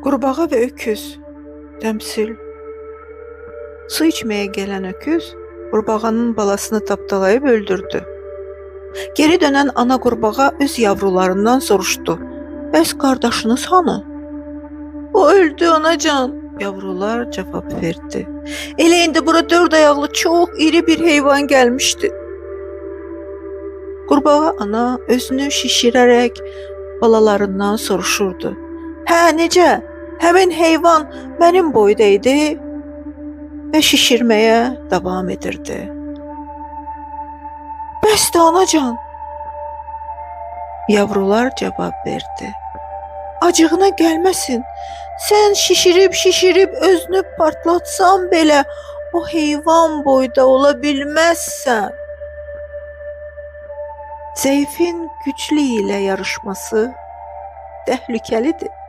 Qurbağa və öküz. Təmsil. Su içməyə gələn öküz qurbağanın balasını tapdalayıb öldürdü. Geri dönən ana qurbağa öz yavrularından soruşdu: "Bəs qardaşınız hanı?" "O öldü anacan," yavrular cavab verdi. "Elə indi bura dörd ayaqlı çox iri bir heyvan gəlmişdi." Qurbağa ana özünü şişirərək balalarından soruşurdu: "Hə, necə? Həmin heyvan mənim boyda idi?" Və şişirməyə davam edirdi. "Bəsdir anacan," yavrular cavab verdi. "Acığına gəlməsin. Sən şişirib-şişirib özünü partlatsan belə o heyvan boyda ola bilməzsən." Zəifin güclü ilə yarışması təhlükəlidir.